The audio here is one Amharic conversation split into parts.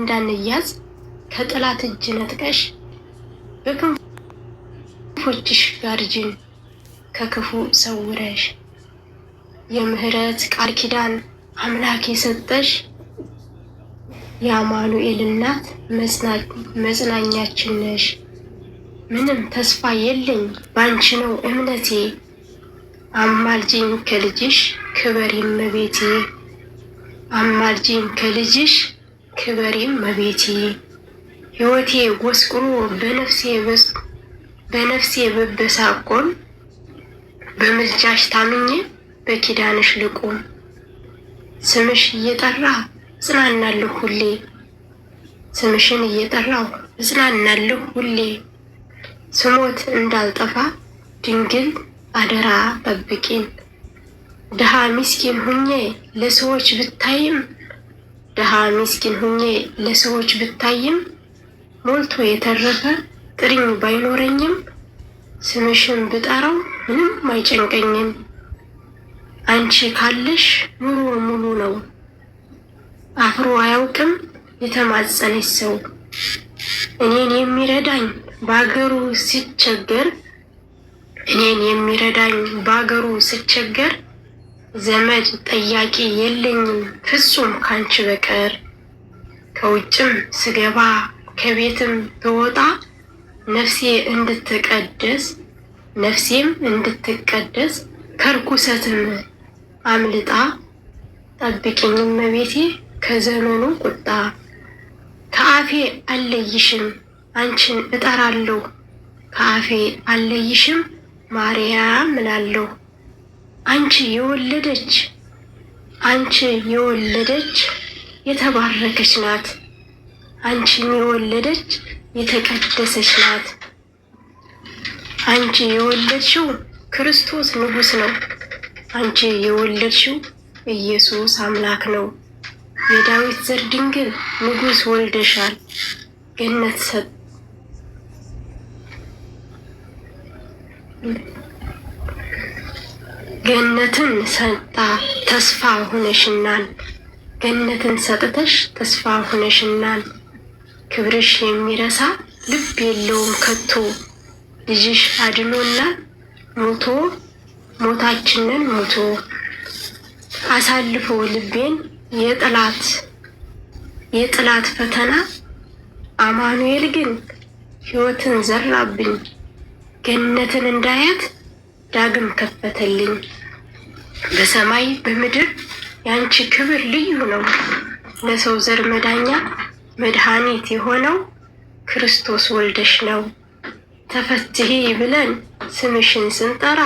እንዳንያዝ ከጠላት እጅ ነጥቀሽ በክንፎችሽ ጋርጅን ከክፉ ሰውረሽ። የምህረት ቃል ኪዳን አምላክ የሰጠሽ የአማኑኤል እናት መጽናኛችን ነሽ። ምንም ተስፋ የለኝ ባንቺ ነው እምነቴ። አማልጂኝ ከልጅሽ ክበሪ እመቤቴ። አማልጂኝ ከልጅሽ ክበሪ እመቤቴ። ሕይወቴ ጎስቁሎ በነፍሴ ብበሳቆል በምልጃሽ ታምኜ በኪዳንሽ ልቁም። ስምሽ እየጠራ እጽናናለሁ ሁሌ። ስምሽን እየጠራሁ እጽናናለሁ ሁሌ። ስሞት እንዳልጠፋ ድንግል አደራ ጠብቂን። ድሃ ሚስኪን ሁኜ ለሰዎች ብታይም ድሃ ሚስኪን ሁኜ ለሰዎች ብታይም ሞልቶ የተረፈ ጥሪኝ ባይኖረኝም ስምሽን ብጠራው ምንም አይጨንቀኝም። አንቺ ካለሽ ኑሮ ሙሉ ነው። አፍሮ አያውቅም የተማጸነች ሰው። እኔን የሚረዳኝ በአገሩ ሲቸገር እኔን የሚረዳኝ በአገሩ ስቸገር ዘመድ ጠያቂ የለኝም ፍጹም ካንቺ በቀር። ከውጭም ስገባ ከቤትም ብወጣ ነፍሴ እንድትቀደስ ነፍሴም እንድትቀደስ ከርኩሰትም አምልጣ ጠብቂኝ እመቤቴ ከዘመኑ ቁጣ። ከአፌ አለይሽም አንቺን እጠራለሁ ከአፌ አለይሽም ማርያም እላለሁ። አንቺ የወለደች አንቺ የወለደች የተባረከች ናት። አንቺን የወለደች የተቀደሰች ናት። አንቺ የወለድሽው ክርስቶስ ንጉሥ ነው። አንቺ የወለድሽው ኢየሱስ አምላክ ነው። የዳዊት ዘር ድንግል ንጉሥ ወልደሻል። ገነት ሰጥ ገነትን ሰጣ ተስፋ ሆነሽናል። ገነትን ሰጥተሽ ተስፋ ሆነሽናል። ክብርሽ የሚረሳ ልብ የለውም ከቶ። ልጅሽ አድኖናል ሞቶ ሞታችንን ሞቶ አሳልፎ ልቤን የጥላት የጥላት ፈተና አማኑኤል ግን ሕይወትን ዘራብኝ ገነትን እንዳያት ዳግም ከፈተልኝ። በሰማይ በምድር ያንቺ ክብር ልዩ ነው። ለሰው ዘር መዳኛ መድኃኒት የሆነው ክርስቶስ ወልደሽ ነው። ተፈትሄ ብለን ስምሽን ስንጠራ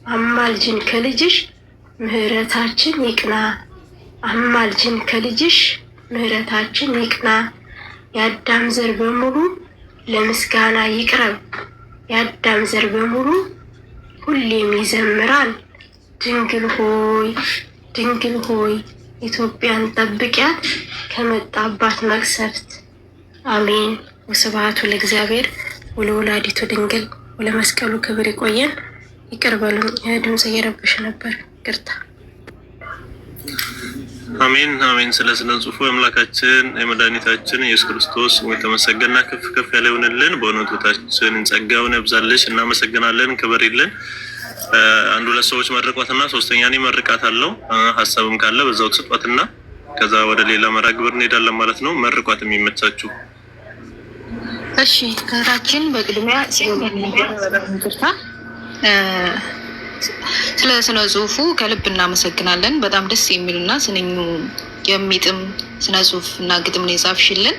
አማልጅን ከልጅሽ ምህረታችን ይቅና። አማልጅን ከልጅሽ ምህረታችን ይቅና። የአዳም ዘር በሙሉ ለምስጋና ይቅረብ። የአዳም ዘር በሙሉ ሁሌም ይዘምራል። ድንግል ሆይ ድንግል ሆይ ኢትዮጵያን ጠብቂያት ከመጣባት መቅሰፍት። አሜን። ወስብሐቱ ለእግዚአብሔር ወለወላዲቱ ድንግል ወለመስቀሉ ክብር። ይቆየን። ይቅር በሉኝ፣ ድምፅ እየረበሽ ነበር። ይቅርታ። አሜን አሜን። ስለ ስነ ጽሁፉ የአምላካችን የመድኃኒታችን ኢየሱስ ክርስቶስ የተመሰገና ከፍ ከፍ ያለ ይሁንልን። በእውነቱ ታችን ጸጋውን ያብዛልሽ። እናመሰግናለን። ክብር ይልን። አንድ ሁለት ሰዎች መርቋትና ሶስተኛ እኔ መርቃት አለው። ሀሳብም ካለ በዛው ትሰጧትና ከዛ ወደ ሌላ መርሃ ግብር እንሄዳለን ማለት ነው። መርቋት የሚመቻችሁ። እሺ ከታችን በቅድሚያ ይቅርታ ስለ ስነ ጽሁፉ ከልብ እናመሰግናለን። በጣም ደስ የሚልና ስንኙ የሚጥም ስነ ጽሁፍ እና ግጥም ነው የጻፍሽልን።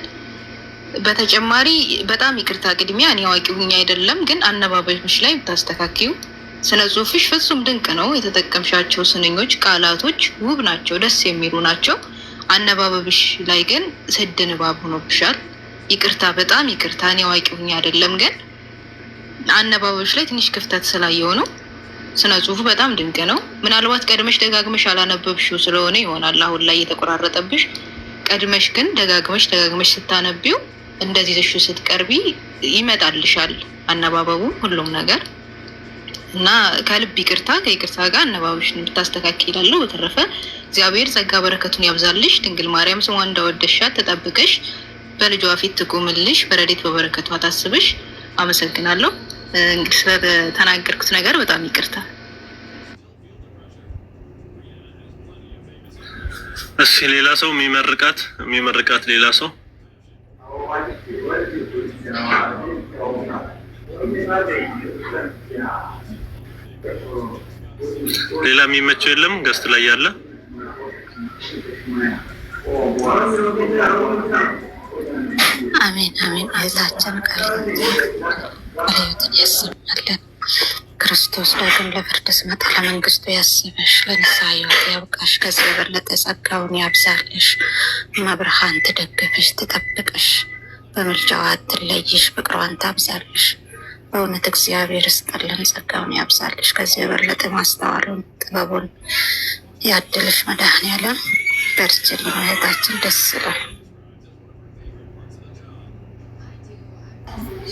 በተጨማሪ በጣም ይቅርታ ቅድሚያ እኔ አዋቂ ሁኜ አይደለም፣ ግን አነባበብሽ ላይ ብታስተካክዩ። ስነ ጽሁፍሽ ፍጹም ድንቅ ነው። የተጠቀምሻቸው ስንኞች፣ ቃላቶች ውብ ናቸው፣ ደስ የሚሉ ናቸው። አነባበብሽ ላይ ግን ስድ ንባብ ሆኖብሻል። ይቅርታ፣ በጣም ይቅርታ። እኔ አዋቂ ሁኜ አይደለም፣ ግን አነባበብሽ ላይ ትንሽ ክፍተት ስላየው ነው። ስነ ጽሁፉ በጣም ድንቅ ነው። ምናልባት ቀድመሽ ደጋግመሽ አላነበብሽው ስለሆነ ይሆናል አሁን ላይ የተቆራረጠብሽ። ቀድመሽ ግን ደጋግመሽ ደጋግመሽ ስታነቢው እንደዚህ ዘሹ ስትቀርቢ ይመጣልሻል አነባበቡ፣ ሁሉም ነገር። እና ከልብ ይቅርታ፣ ከይቅርታ ጋር አነባበብሽን ብታስተካክይ እላለሁ። በተረፈ እግዚአብሔር ጸጋ በረከቱን ያብዛልሽ። ድንግል ማርያም ስሟ እንዳወደሻት ተጠብቀሽ በልጇ ፊት ትቁምልሽ፣ በረድኤት በበረከቷ ታስብሽ። አመሰግናለሁ። እንግዲህ ስለተናገርኩት ነገር በጣም ይቅርታ። እሺ፣ ሌላ ሰው የሚመርቃት ሌላ ሰው? ሌላ የሚመቸው የለም? Guest ላይ ያለ? አሜን አሜን። እህታችን ቃለ ሕይወትን ያሰማልን። ክርስቶስ ዳግም ለፍርድ ሲመጣ ለመንግስቱ ያስበሽ፣ ለንስሐ ሕይወት ያብቃሽ፣ ከዚህ የበለጠ ጸጋውን ያብዛልሽ። እመብርሃን ትደግፍሽ፣ ትጠብቅሽ፣ በምልጃዋ አትለይሽ፣ ፍቅሯን ታብዛልሽ። በእውነት እግዚአብሔር ይስጥልን፣ ጸጋውን ያብዛልሽ፣ ከዚህ የበለጠ ማስተዋሉን ጥበቡን ያድልሽ መድኃኔዓለም። በርችልን እህታችን፣ ደስ ይላል።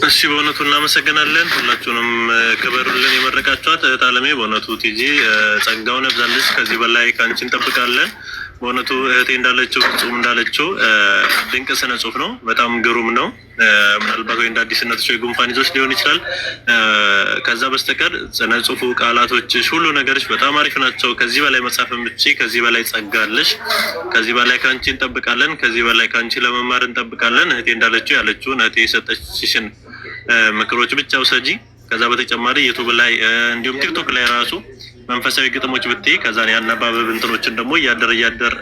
እሺ፣ በእውነቱ እናመሰግናለን። ሁላችሁንም ክበሩልን። የመረቃችኋት እህት አለሜ በእውነቱ ቲጂ ጸጋውን ያብዛልሽ። ከዚህ በላይ ከአንቺ እንጠብቃለን። በእውነቱ እህቴ እንዳለችው፣ ፍጹም እንዳለችው ድንቅ ስነ ጽሁፍ ነው። በጣም ግሩም ነው። ምናልባት ወይ እንደ አዲስነትሽ ወይ ጉንፋን ይዞሽ ሊሆን ይችላል። ከዛ በስተቀር ስነ ጽሁፉ፣ ቃላቶችሽ፣ ሁሉ ነገርሽ በጣም አሪፍ ናቸው። ከዚህ በላይ መጻፍ የምትችይ፣ ከዚህ በላይ ጸጋ አለሽ። ከዚህ በላይ ከአንቺ እንጠብቃለን። ከዚህ በላይ ከአንቺ ለመማር እንጠብቃለን። እህቴ እንዳለችው ያለችውን እህቴ የሰጠችሽን ምክሮች ብቻ ውሰጂ። ከዛ በተጨማሪ YouTube ላይ እንዲሁም TikTok ላይ ራሱ መንፈሳዊ ግጥሞች ብትይ፣ ከዛ ያነባበብ እንትኖችን ደግሞ እያደር እያደር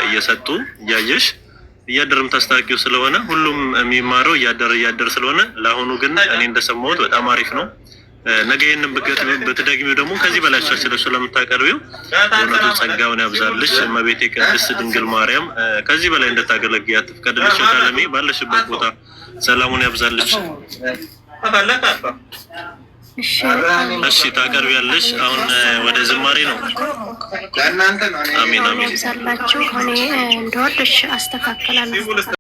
እየሰጡ እያየሽ እያደር የምታስታውቂው ስለሆነ፣ ሁሉም የሚማረው እያደር እያደር ስለሆነ፣ ለአሁኑ ግን እኔ እንደሰማሁት በጣም አሪፍ ነው። ነገ ይህንን ብትደግሚው ደግሞ ከዚህ በላይ አሻሽለሽ ስለምታቀርቢው በእውነቱ ጸጋውን ያብዛልሽ። እመቤቴ ቅድስት ድንግል ማርያም ከዚህ በላይ እንድታገለግያት ትፍቀድልሽ። ታለሜ ባለሽበት ቦታ ሰላሙን ያብዛልሽ። እሺ፣ ታቀርቢያለሽ። አሁን ወደ ዝማሬ ነው። አሜን አሜን። ያብዛላችሁ። እኔ እንደወደሽ አስተካክላለሁ።